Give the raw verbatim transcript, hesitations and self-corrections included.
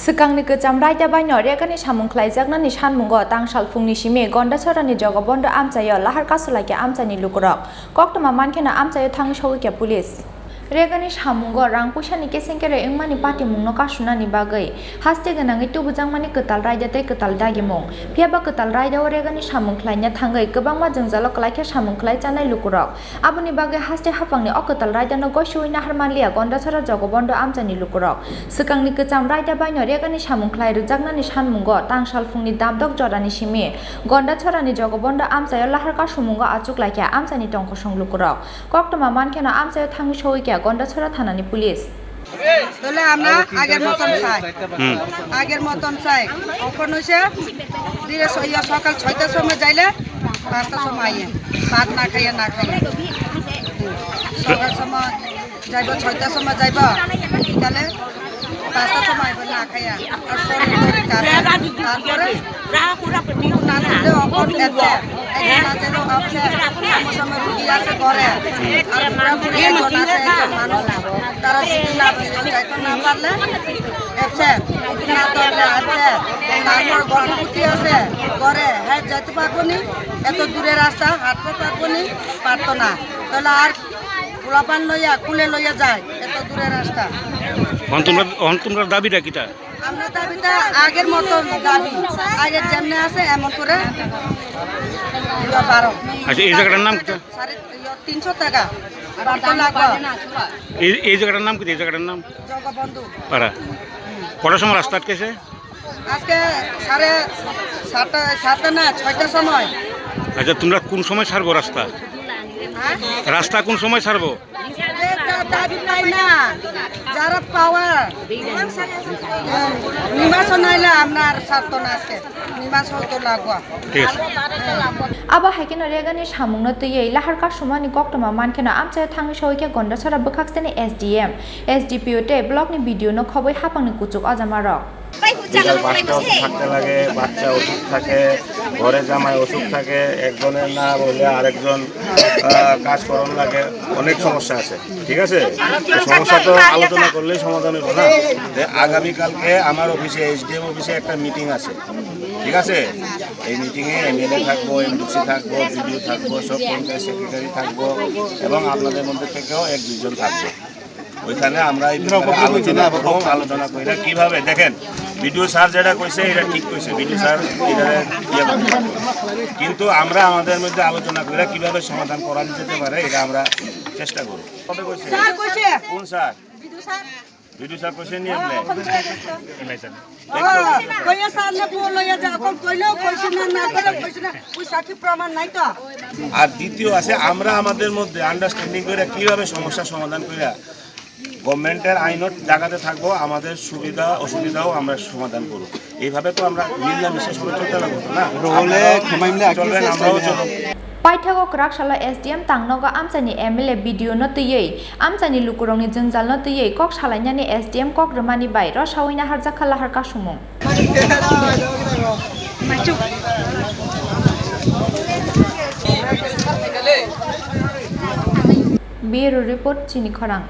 Swkangni kwcham raida baino regani samung khlaijaknani sanmungo tangsal phungni simi Gondasorani Jogobondo amchaio lahar kasulaikha amchaini lukurok. Koktwma mankheno amchaio thangwi sogwikha police. Regani samungo rang puisani kesengkeroi wngmani patimungno kasunani bagwi haste gwnangwi tubujakmani kwtal raida tei kwtal dagimung. Phiyaba kwtal raidao regani samung khlaina thangwi kwbangma jwngjalo kwlaikha samung khlai chanai lukurok. Aboni bagwi haste haphangni o kwtal raidano goisiui nahar manliya Gondasora Jogobondo amchaini lukurok. Swkangni kwcham raida baino regani samung khlai rwjaknani sanmungo tangsal phungni damdok jorani simi Gondasorani Jogobondo amchaio lahar kasumungo achuklaikha amchaini tongkosong lukurok. Koktwma mankheno amchaio thangwi sogwikha Gondasora thanani police. তাহলে আমরা আগের মতন চাই। হুম। আগের মতন চাই। এখন হইছে ধীরে সইয়া সকাল ছয়টার সময় যাইলে পাঁচটার সময় আইয়ে। ভাত না খাইয়া না খাইয়া। সকাল সময় যাইব, ছয়টার সময় যাইব। বিকালে পাঁচটার সময় আইব না খাইয়া। আর শরীর টরীর কাজ। তারপরে না থাকলে অখন গেছে। একজন না গেলেও আছে। আমার সময় রুগী আছে ঘরে। আর বুড়া বুড়ি একজন আছে, একজন মানুষ। তারা যদি না বেরোয়, যাইতে না পারলে, absent। যদি না দরকার আছে, তারপর গর্ভবতী আছে ঘরে, হ্যাঁ, যাইতে পারবো নি, এত দূরে রাস্তা, হাঁটতে পারবো নি, পারতো না। তাহলে আর পোলাপান লইয়া, কুলে লইয়া যায়, এত দূরে রাস্তা। অখন তোমরা, অখন তোমরা দাবিটা কিতা? আমরা দাবিটা আগের মতন দাবি, আগের যেমনি আছে এমন করে দিবা বারো। আচ্ছা, এই জায়গাটার নাম কিতা? সাড়ে তিনশো টাকা বারো লাগবে। এই, এই জায়গাটার নাম কিতা? এই জায়গাটার নাম? জগবন্ধু। পাড়া। কটার সময় রাস্তা আটকেছে? আজকে সাড়ে সাতটা, সাতটা না, ছয়টার সময়। আচ্ছা, তোমরা কোন সময় ছাড়বো রাস্তা? হ্যাঁ? রাস্তা কোন সময় ছাড়বো? যে দা-, দাবি পাই না, যারা পাওয়ার, নিমাসও নাইলে আমরা আর ছাড়তো না আজকে। নিমাস হতো লাগবো। ঠিক আছে। Abo hai kheno regani samungno twiwi lahar kasumani koktwma mankheno amchaio thangwi sogwikha Gondasora bwkhaksani S D M, S D P O tei blockni B D O no khobwi haphangni kuchuk ojamarok. বিকাল পাঁচটা অবধি থাকতে লাগে, বাচ্চা ওষুধ থাকে, ঘরে জামাই ওষুধ থাকে, একজনের না বললে আরেকজন, আহ, কাজ করানো লাগে, অনেক সমস্যা আছে, ঠিক আছে? তো সমস্যা তো আলোচনা করলেই সমাধান হইব না। যে আগামীকালকে আমার অফিসে, এসডিএম অফিসে একটা মিটিং আছে, ঠিক আছে? এই মিটিংয়ে এমএলএ থাকবো, এমডিসি থাকবো, বিডিও থাকবো, সব পঞ্চায়েত সেক্রেটারি থাকবো এবং আপনাদের মধ্যে থেকেও এক দুইজন থাকবো। ওইখানে আমরা এই ব্যাপারে আলোচনা করবো, আলোচনা করে কিভাবে, দেখেন, বিডিও স্যার যেটা কইছে, এটা ঠিক কইছে, বিডিও স্যার এটা ইয়ে করতে পারবে। কিন্তু আমরা আমাদের মধ্যে আলোচনা করে কিভাবে সমাধান করা যেতে পারে, এটা আমরা চেষ্টা করব। কবে কইছে? স্যার কইছে। কোন sir? BDO sir. BDO sir কইছে নি আপনি? ও, কইয়া স্যার নে বল লইয়া যা, এখন কইলেও কইছে না, না করে কইছে না, ওই সাক্ষী প্রমাণ নাই তো। আর দ্বিতীয় আছে, আমরা আমাদের মধ্যে আন্ডারস্ট্যান্ডিং করে কিভাবে সমস্যা সমাধান করে গভর্নমেন্টের আইনত জায়গাতে থাকবো, আমাদের সুবিধা অসুবিধাও আমরা সমাধান করব। এইভাবে তো আমরা মিলামিশা করে চলতে লাগবো তো, না? রহলে আপনারাও খেমাইমলে আকি চলবেন, শেষ আমরাও অইলে। চলব। Paithago kwrak salo S D M tangnogo amchaini M L A B D O no twiwi amchaini lukurokni jwngjalno twiwi kok salainani S D M kok rwmani bai rosaui naharjakha lahar kasumung. Bureau report, Chini Khorang.